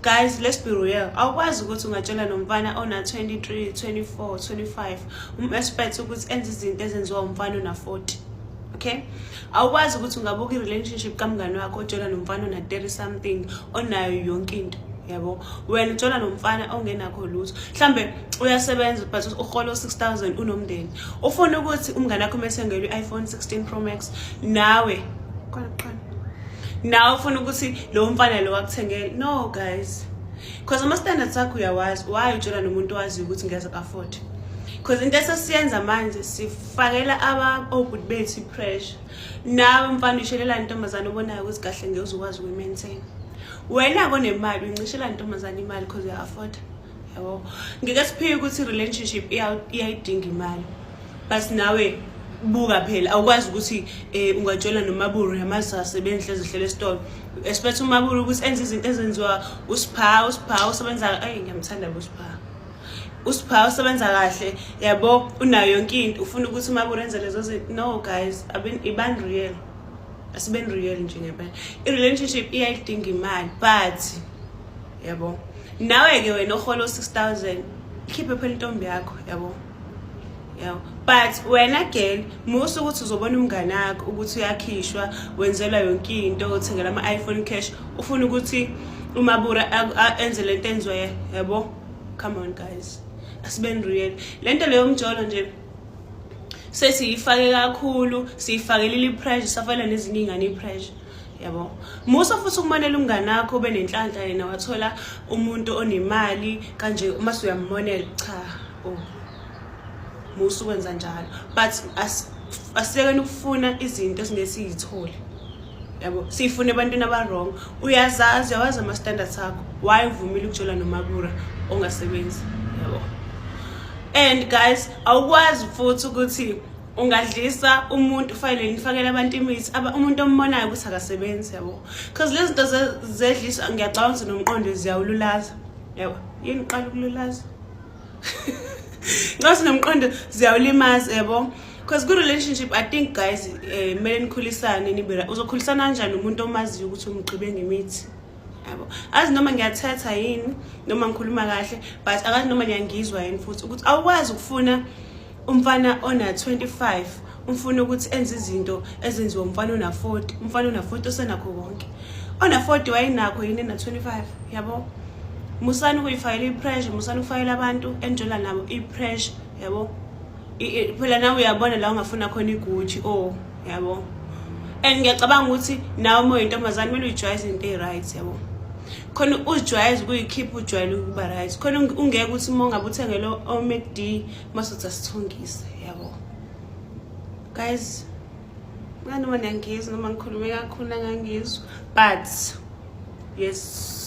Guys, let's be real. Awukwazi ukuthi ungatshela nomfana ona 23, 24, 25, um-expect ukuthi enze izinto ezenziwa umfana ona 40, okay? Awukwazi ukuthi ungabuka i-relationship kamngane wakho ojola nomfana ona 30 something, onayo yonke into, yabo. Wena ujola nomfana ongenakho lutho, mhlambe uyasebenza but uhola u-6000, unomndeni. Ufuna ukuthi umngane wakho methengelwe i-iPhone 16 Pro Max, nawe qala qala nawe ufuna ukuthi lo mfana lo akuthengele. No guys, because ama-standards akho uyawazi. Why ujola nomuntu owaziyo ukuthi ngeze ku-afford? Because into esesiyenza manje, sifakela aba obhuti bethu i-pressure. Nawe mfana, uyishelelani intombazane obonayo ukuthi kahle ngeke uzukwazi ukuyi-maintain? Wena konemali, uyincishelani intombazane imali because uya-afforda, yabo? Ngeke siphike ukuthi i-relationship iyayidinga imali, but nawe buka phela, awukwazi ukuthi ungajola noMaburu yamazi asebenzi, hlezi hlele esitolo, expect uMaburu ukuthi enze izinto ezenziwa uSipha. USipha usebenza, ayi, ngiyamthanda uSipha. USipha usebenza kahle, yabo, unayo yonke into. Ufuna ukuthi uMaburu enze lezo zinto? No guys, ibani real, asibeni real nje ngempela. I-relationship iyayidinga imali, but yabo, nawe-ke wena ohola u-6000, ikhiphe phela intombi yakho, yabo, yabo. But wena girl, musa ukuthi uzobona umngane wakho ukuthi uyakhishwa, wenzelwa yonke into, uthengela ama-iPhone cash, ufuna ukuthi uMabura enze lento enziwe, yabo. Come on guys, asibeni real. Lento leyo mjolo nje sesiyifake kakhulu, siyifakelile i-pressure, safakela nezinye iy'ngane i-pressure, yabo. Musa futhi ukumonela umngane wakho ube nenhlanhla, yena wathola umuntu onemali kanje, uma uyammonela. Cha, oh, musa ukwenza njalo. But asiyekeni ukufuna izinto esingeke siyithole, yabo, siyifune ebantwini aba-wrong. Uyazazi, uyawazi ama-standards akho. Why uvumile ukujola noMabura ongasebenzi, yabo? And guys, awukwazi futhi ukuthi ungadlisa umuntu, ufakele, nifakele abantu imithi, umuntu ombonayo ukuthi akasebenzi, yabo, because lezi zinto zedliswa, ngiyacabanga ukuthi nomqondo ziyawululaza, yabo. Yini uqala ukululaza? Nxa sinomqondo ziyawulimaza, yabo, because ku-relationship, I think guys, kumele nikhulisane, nibe. Uzokhulisana kanjani umuntu omaziyo ukuthi umgqibe ngemithi, yabo? Azi noma ngiyathetha yini, noma ngikhuluma kahle, but akazi noma niyangizwa yini futhi ukuthi awukwazi ukufuna umfana ona 25, umfuna ukuthi enze izinto ezenziwa umfana ona 40. Umfana ona 40 osenakho konke, ona 40 wayenakho yini ena 25, yabo? Musani ukuyifakela i-pressure, musani ukufakela abantu enijola nabo i-pressure, yabo. Phela nawe uyabona la ungafuna khona iGucci, oh, yabo. And ngiyacabanga ukuthi nawe uma uyintombazane kumele uyijwayeze izinto ey'right, yabo. Khona uzijwayeze ukuyikhipha, ujwayele ukuba right khona, ungeke ukuthi uma ungabe uthengele o-McD mase uthi asithungise, yabo. Guys, noma niyangizwa noma ngikhulume kakhulu, angangizwa, but yes.